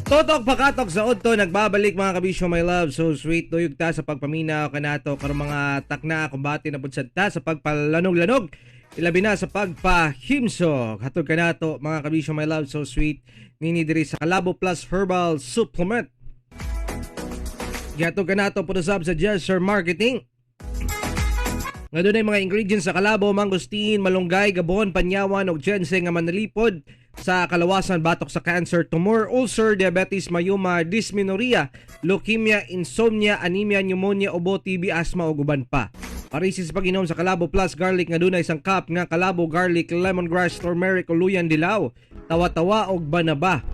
Totok pakatok sa udto, nagbabalik mga kabisyo, my love, so sweet. Duyog ta sa pagpaminaw kanato karong mga takna, kumbati na pud sad ta sa pagpalanog-lanog, ilabi na sa pagpahimsog. Hatod kanato mga kabisyo, my love, so sweet, nini diri sa Kalabo Plus Herbal Supplement. Gihatod kanato pud usab sa Jesser Marketing. Nga dunay mga ingredients sa kalabo, mangosteen, malunggay, gabon, panyawan ug ginseng nga manalipod sa kalawasan batok sa cancer, tumor, ulcer, diabetes, myoma, dysmenorrhea, leukemia, insomnia, anemia, pneumonia, ubo, TB, asthma ug uban pa. Parisi sa pag-inom sa Kalabo Plus Garlic nga dunay sangkap nga kalabo, garlic, lemongrass, turmeric, uluyan, dilaw, tawa-tawa ug banaba.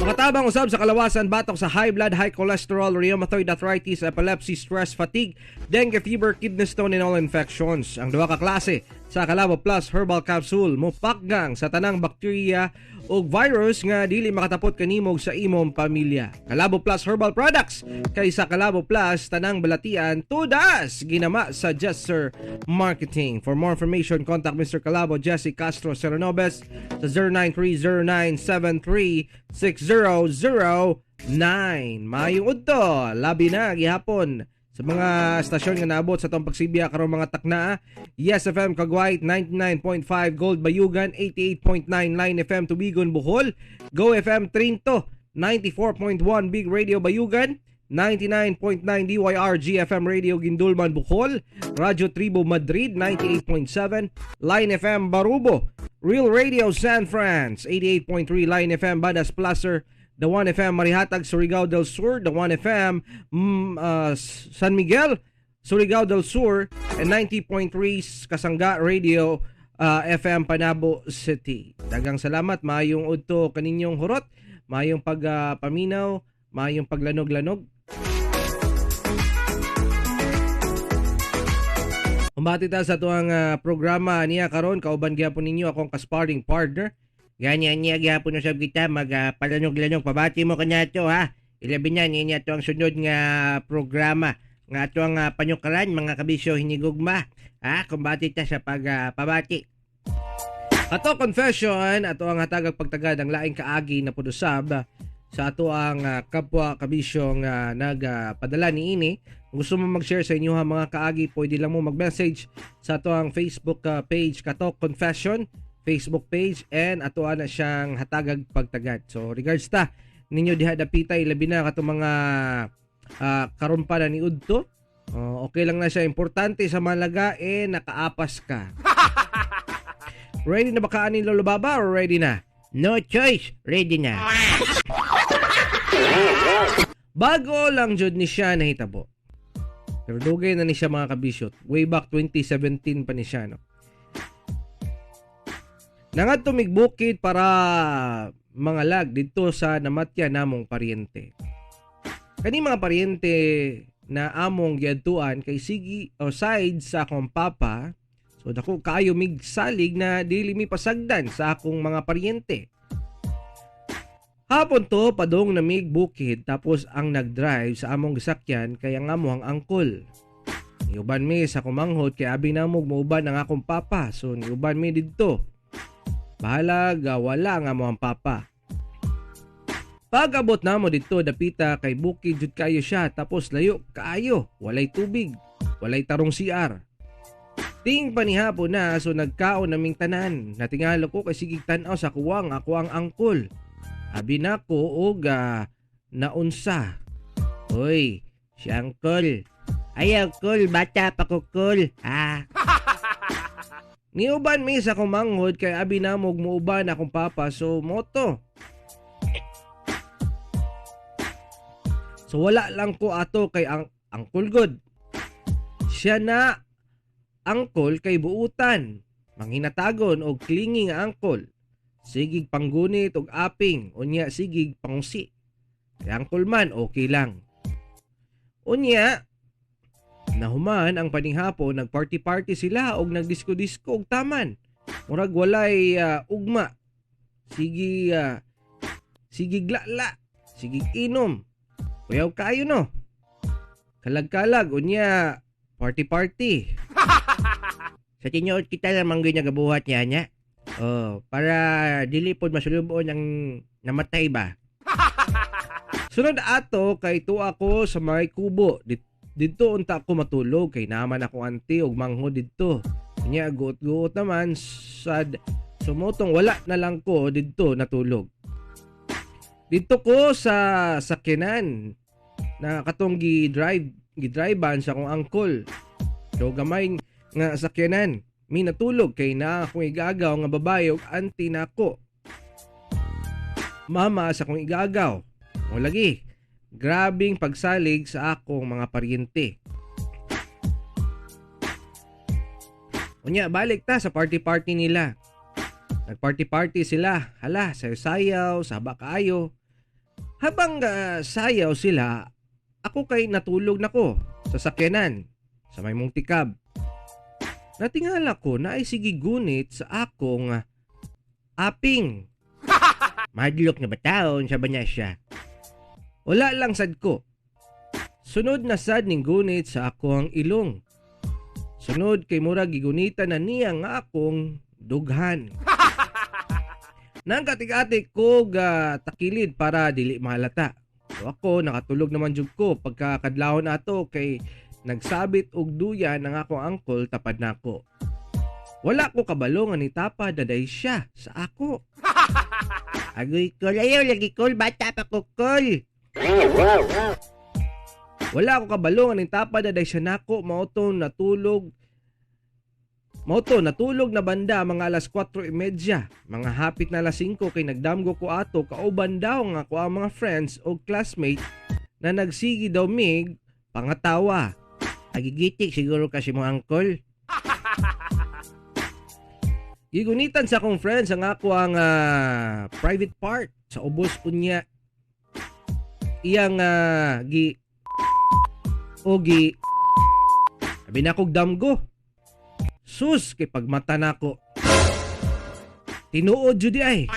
Makatabang usab sa kalawasan batok sa high blood, high cholesterol, rheumatoid arthritis, epilepsy, stress, fatigue, dengue fever, kidney stone, and all infections. Ang duha ka klase sa Kalabo Plus Herbal Capsule mopakgang sa tanang bakterya ug virus nga dili makatapot kanimo sa imong pamilya. Kalabo Plus Herbal Products, kay sa Kalabo Plus tanang balatian tudas ginama sa Jesser Marketing. For more information, contact Mr. Kalabo Jesse Castro Serenobes sa 0930-973-6009. Maayong udto, labi na gihapon sa mga stasyon nga naabot sa atong pagsibya karong mga takna. Yes FM Cagwait 99.5, Gold Bayugan 88.9, Line FM Tubigon Bohol, Go FM Trinto 94.1, Big Radio Bayugan 99.9, DYRG FM Radio Guindulman Bohol, Radyo Tribo Madrid 98.7, Line FM Barubo, Real Radio San Franz 88.3, Line FM Badas Placer, The One FM Marihatag Surigao del Sur, The One FM San Miguel Surigao del Sur, and 90.3 Kasangga Radio FM Panabo City. Daghang salamat, maayong udto kaninyong hurot, maayong pagpaminaw, maayong paglanog-lanog. Umbati ta sa tuang programa niya karon, kauban gyapon ninyo akong ka-sparring partner. Ganyan niya gyapon usab kita magpalanog-lanog, pabati mo kanato ha. Ilabi na niya to ang sunod nga programa nga ato ang panyukaran mga kabisyo hinigugma. Ha, kumbati ta sa pagpabati. Ato confession, ato ang hatagag pagtagad ang laing kaagi na pudusab sa ato ang kapwa kabisyo nga nagpadala niini. Kung gusto mo mag-share sa inyo ha, mga kaagi, pwede lang mo mag-message sa ato ang Facebook page Katok Confession Facebook page, and ato na siyang hatagag pagtagad. So regards ta ninyo diha dapita, ilabi na katong mga karon pa na ni udto. Okay lang na siya, importante sa malaga nakaapas ka. Ready na ba ka ani Lolo Baba or ready na? No choice, ready na. Bago lang jud ni siya nahitabo. Pero dugay na ni siya mga kabisyot. Way back 2017 pa ni siya, no? Nangadto mig bukid para mangalag didto sa namatya namong paryente. Kani mga paryente na among giadtuan kay sigi o side sa akong papa, so dako kaayo mig salig na dili mi pasagdan sa akong mga paryente. Hapon to padong namig bukid, tapos ang nagdrive sa among gisakyan kay ang amoang angkol. Niuban mi sa kumanghod kay abi namog mauban ang akong papa, so niuban mi didto. Bahalag wala nga mo ang papa. Pag-abot namo didto dapita kay bukid jud kayo siya, tapos layo kaayo, walay tubig, walay tarong CR. Ting panihapon na, so nagkaon naming tanan. Natingalo ko kay sigig tan-aw sa kuwang ako ang angkol. Abi nako og naunsa. Oy, si angkol. Ay angkol, bata pa ko kol. Ha. Niuban mi sa kumanghod kay abi namog muuban akong papa, so moto. So wala lang ko ato kay ang angkol god. Siya na angkol kay buutan, manghinatagon og clingy nga angkol. Sigig panggunit og aping, unya sigig pangsi. Kay angkol man okay lang. Unya nahuman ang panihapon, nagparty-party sila og nagdisko-disko og taman. Murag walay ugma. Sige sige glala, sige inom. Kuyaw kayo no. Kalag-kalag unya party-party. Sa tinuod kita lang manggoy nagabuhat niya niya. Oh, para dili pod masulubon ang namatay ba. Sunod ato kay tuwa ko sa may kubo. Didto unta ako matulog kay naman akong auntie og manghod didto. Unya guot-guot naman sad sumotong wala na lang ko didto natulog. Didto ko sa sakyanan na katong gi-drivean sa akong angkol. So gamay nga sakyanan mi natulog kay naa akong igagaw nga babae og auntie nako. Mama sa akong igagaw. O lagi, grabing pagsalig sa akong mga paryente. Unya, balik ta sa party-party nila. Nagparty-party sila. Hala, sayaw-sayaw, saba kaayo. Habang sayaw sila, ako kay natulog na ko sa sakyanan, sa may multicab. Natingala ko na ay sige gunit sa akong aping. Madlok na ba taon sa banya siya? Wala lang sad ko. Sunod na sad ning gunit sa akong ilong. Sunod kay murag gigunitan na niya nga akong dughan. Nangkatik-atik ko ga takilid para dili mahalata. So ako nakatulog naman jud ko pagkakadlawon ato kay nagsabit og duya ng akong angkol tapad nako. Wala ko kabalo nga nitapad na dahil siya sa ako. Agoy kol, ayaw lagi kol, bata pa ko kol. Wala ko kabalo nga nitapad na dahil siya nako, mauto natulog. Mauto natulog na banda mga alas 4:30, mga hapit na alas 5 kay nagdamgo ko ato kauban daw nga ako ang mga friends o classmate na nagsigi daw mig pangatawa. Agigitik siguro kasi mo angkol. Gigunitan sa akong friends ang ako ang private part sa ubos unya iyang gi o gi abi na kog damgo. Sus kay pagmata nako. Tinuod jud ay.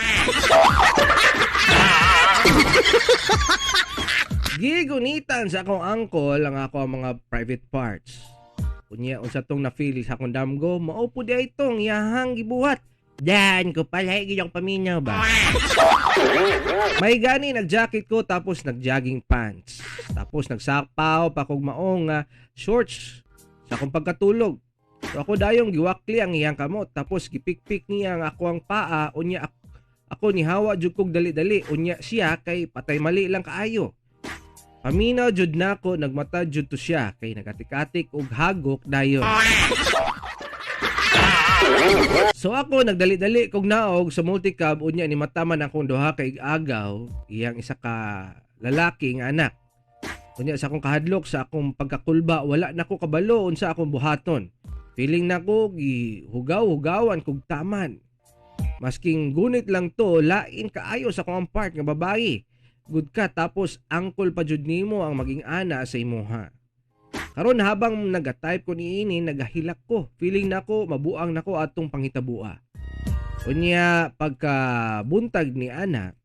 Gigunitan sa akong angkol ang ako ang mga private parts. Unya unsa tong na-feel sa akong damgo, mao pud ay tong iyahang gibuhat. Dan ko pala gid ang paminaw ba. May gani nag-jacket ko tapos nag-jogging pants. Tapos nagsapaw pa kog maong shorts sa akong pagkatulog. So ako dayong giwakli ang iyang kamot tapos gipikpik niya ang ako ang paa unya ako nihawa jud kog dali-dali unya siya kay patay mali lang kaayo. Paminaw jud nako nagmata jud to siya kay nagatik-atik og hagok dayon. So ako nagdali-dali kog naog sa multicab unya ni mataman akong duha ka agaw iyang isa ka lalaki nga anak. Unya sa akong kahadlok sa akong pagkakulba wala nako kabalo unsa akong buhaton. Feeling nako gihugaw-hugawan kog taman. Masking gunit lang to lain kaayo sa akong part nga babae. Good ka tapos angkol pa jud nimo ang maging ana sa imuha. Karon habang naga-type ko niini nagahilak ko. Feeling nako mabuang nako atong panghitaboa. Unya pagka buntag ni ana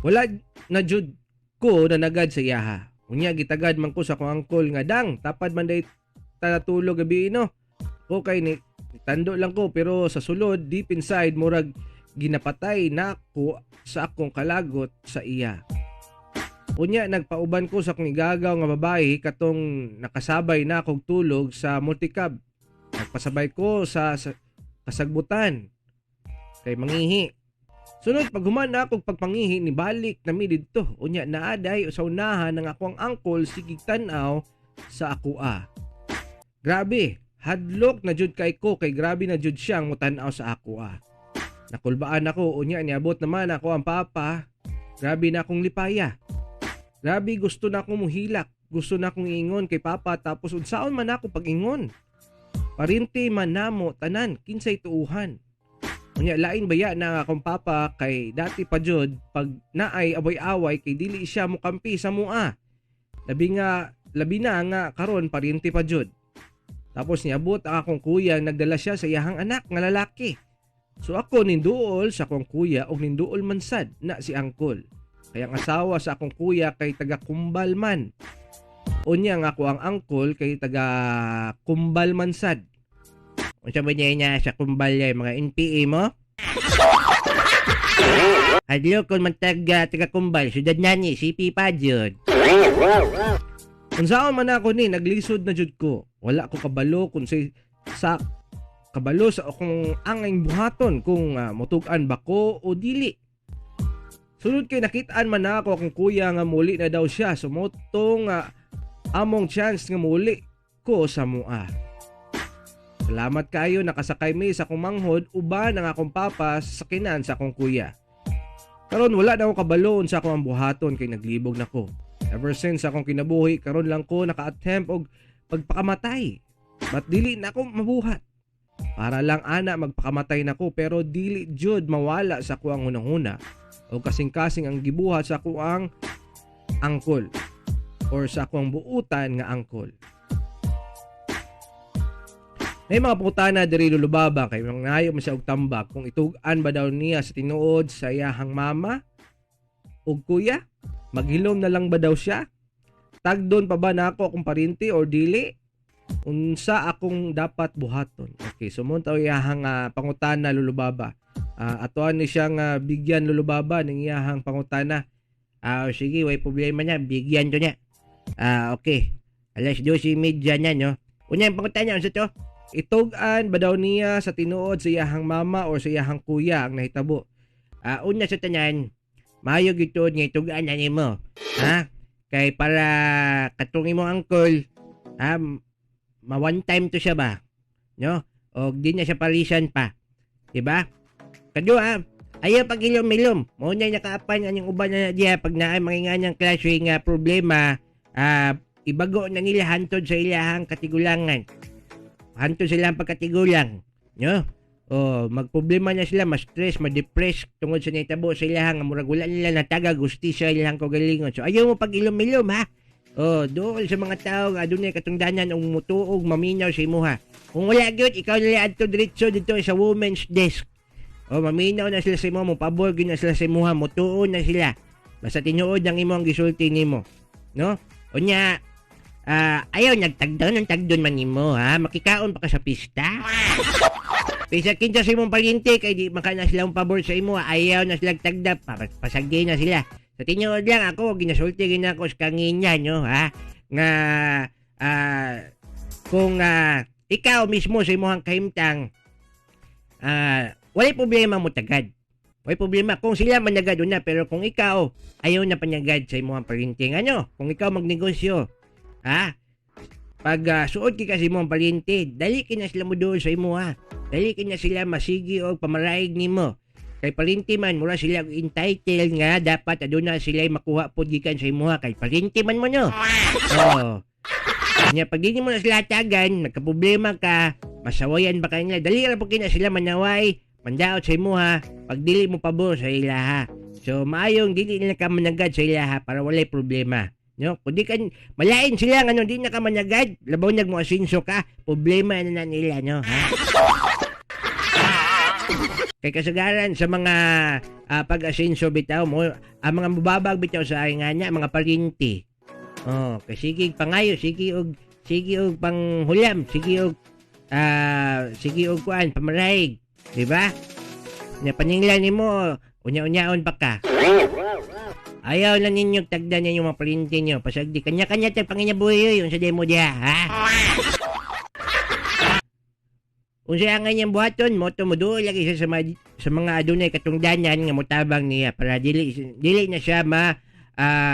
wala na jud ko na nagad sa iyaha. Unya gitagad man ko sa akong angkol nga dang tapad man day tatulog gabi no. Ko kay ni tando lang ko pero sa sulod deep inside murag ginapatay nako sa akong kalagot sa iya. Unya nagpauban ko sa akong igagaw nga babae katong nakasabay na akong tulog sa multicab. Nagpasabay ko sa kasagbutan kay mangihi. Sunod paghuman na akong pagpangihi ni balik na mi didto. Unya naaday sa unahan ng akong angkol sige tan-aw sa akoa. Grabe, hadlok na jud kay ko kay grabe na jud siyang mutan-aw sa akoa. Nakulbaan ako unya niabot naman ako ang papa. Grabe na akong lipaya. Grabe gusto na akong muhilak. Gusto na akong ingon kay papa tapos unsaon man ako pag-ingon. Parinti man namo tanan kinsay tuuhan. Unya lain baya na akong papa kay dati pa jud pag naay away-away kay dili siya mokampi sa mua. Labi na nga karon parinti pa jud. Tapos niabot ang akong kuya nagdala siya sa iyahang anak nga lalaki. So ako ninduol sa akong kuya og ninduol man sad na si angkol. Kaya ang asawa sa akong kuya kay taga Kumbal man. Unya nga ako ang angkol kay taga Kumbal man sad. Unsa ba niya niya sa Kumbalya, mga NPA mo? Hadlo kung man tag taga Kumbal, syudad nani, CP pa jud. Unsaon man ako ni, naglisod na jud ko. Wala ko kabalo kung say sa kabalo sa akong angay buhaton kung mutug-an ba ko o dili. Sunod kay nakitaan man na ako akong kuya nga muli na daw siya, sumotong among chance nga muli ko sa mua. Salamat kayo nakasakay mi sa akong manghod uban ang akong papa sa sakinan sa akong kuya. Karon wala na ako kabalo unsa akong buhaton kay naglibog na ko. Ever since akong kinabuhi, karon lang ko naka-attempt og pagpakamatay. But dili na ako mabuhat. Para lang ana magpakamatay nako, pero dili jud mawala sa kuang hunahuna o kasing-kasing ang gibuhat sa kuang angkol or sa kuang buutan nga angkol. Nay mga putana diri, Lulubaba, kay mga nayo man siya og tambak kung itug-an ba daw niya sa tinuod sa iyahang mama ug kuya, maghilom na lang ba daw siya, tagdon pa ba nako akong parinti or dili, unsa akong dapat buhaton. Okay, so mo taw iyahang pangutana, Lulubaba. Atuan ni siyang bigyan, Lulubaba, ning iyahang pangutana. Sige, way problema niya, bigyan to niya. Okay. 12:30 niya, no. Unya ang pangutana, unsa to? Itug-an ba daw niya sa tinuod sa iyahang mama or sa iyahang kuya ang nahitabo? Una sa tanan, maayo gyud nga itug-an na nimo. Ha? Kay para katong imong angkol, ha, ma one time to siya ba? No? O di na siya parisan pa. Diba? Kadua, ayaw pag ilom-ilom. Mao na nakaapan ang uban na diya pag naay mga nganyang klase nga problema, ibago na nila hantod sa ilahang katigulangan. Hantod sila ang pagkatigulang, no? O magproblema na sila, ma-stress, ma-depress tungod sa nahitabo sa ilahang murag wala nila natagag hustisya ilahang kaugalingon. So ayaw mo pag ilom-ilom, ha? O dool sa mga tao nga adunay katungdanan og mutuog maminaw sa imuha. Kung wala gyud, ikaw nila adto diretso dito sa women's desk. O maminaw na sila sa imo, mopabor gyud na sila sa imuha, mutuo na sila. Basta tinuod ang imo ang gisulti nimo, no? Unya, ayaw nagtagdon ang tagdon man nimo, ha? Makikaon pa ka sa pista. Pisa kinsa sa imong paryente kay di man ka na sila ang pabor sa imo, ayaw na sila tagda, pasagdi na sila. Sa tinuod lang ako ginasulti gin ako sa kanginya, no, ha? Nga kung ikaw mismo sa imong kahimtang, walay problema mo tagad. Walay problema kung sila managad una, pero kung ikaw ayaw na panyagad sa imong paryente, ano? Kung ikaw magnegosyo, ha? Pag suod ki kasi imong paryente, dali ki na sila mo doon sa imo, ha. Dali ki na sila masigi og pamaraig nimo. Kay paryente man, mura sila og entitled nga dapat aduna sila makuha pod gikan sa imo, ha. Kay paryente man mo, no. Oh. Nya pag di mo na sila tagan, nagkaproblema ka, masawayan ba kanila? Dali ra pud kina sila manaway, mandaot sa imo, ha. Pag dili mo pabor sa ila, ha. So maayong dili nila ka managad sa ila, ha, para walay problema. No? Kung di ka, malain sila nga, no, di na ka managad, labaw nag mo asinso ka, problema na na nila, no, ha? Kay kasagaran sa mga pag-asinso bitaw mo, ang mga mubabag bitaw sa ay nga niya, mga parinti. Oh, kay sige pangayo, sige og panghulam, sige og kuan, pamaraig, di ba? Nya paninglan nimo, unya-unyaon pa ka. Ayaw na ninyo tagdan ninyo mga parinti nyo. Pasagdi, kanya-kanya tag panginyabuhi yun sa demo diha, ha? Unsa ang kanyang buhaton, moto mo doon lagi siya sa mga adunay katungdanan nga motabang niya para dili na siya ma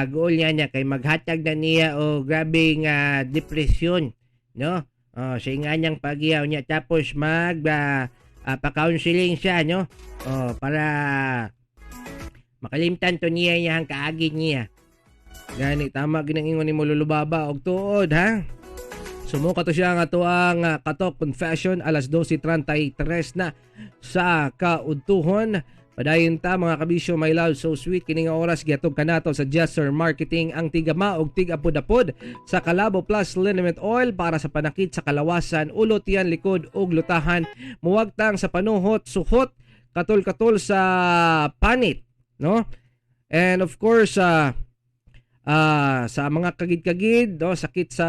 gool niya niya kay maghatag na niya o grabe nga depresyon, no? Oh, sa inganyang pagyaw niya tapos mag pa-counseling siya, no? Oh, para makalimtan to niya iyang kaagi niya. Gani tama ginang ingon nimo, Lulubaba, og tuod, ha? Sumuka to siya nga tuang Katok Confession, alas 12:33 na sa kaudtuhon. Padayon ta, mga kabisyo, my love, so sweet kini nga oras gihatod kanato sa Jesser Marketing ang tigama og tig-apod-apod sa Kalabo Plus Liniment Oil para sa panakit sa kalawasan, ulo, tiyan, likod ug lutahan, muwagtang sa panuhot, suhot, katol-katol sa panit, no? And of course, sa mga kagid-kagid, no, sakit sa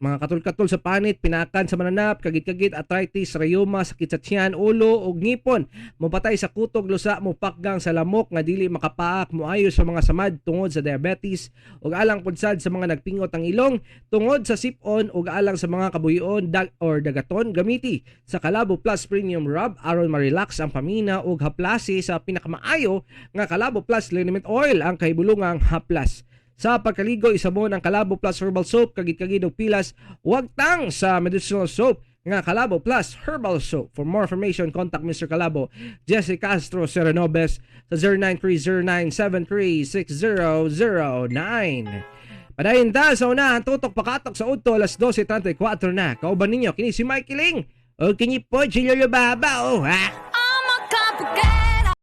Mga katul-katul sa panit, pinakan sa mananap, kagit-kagit, arthritis, rayuma, sakit sa tiyan, ulo ug ngipon, mopatay sa kutog lusa, mopakgang sa lamok nga dili makapaak, moayo sa mga samad tungod sa diabetes ug alang pud sad sa mga nagpingot ang ilong tungod sa sipon ug alang sa mga kabuyon dag or dagaton. Gamiti sa Kalabo Plus Premium Rub aron ma-relax ang pamina ug haplasi sa pinakamaayo nga Kalabo Plus Liniment Oil, ang kahibulungang haplas. Sa pagkaligo, isabon ang Kalabo Plus Herbal Soap, kagit-kagid og pilas, wagtang sa medicinal soap nga Kalabo Plus Herbal Soap. For more information, contact Mr. Kalabo, Jesse Castro Serenobes sa 0930-973-6009. Padayon ta sa unahan, tutok pakatok sa udto, alas 12:34 na. Kauban ninyo, kini si Mike Ling o kini po si Lolo Baba, oh, ha?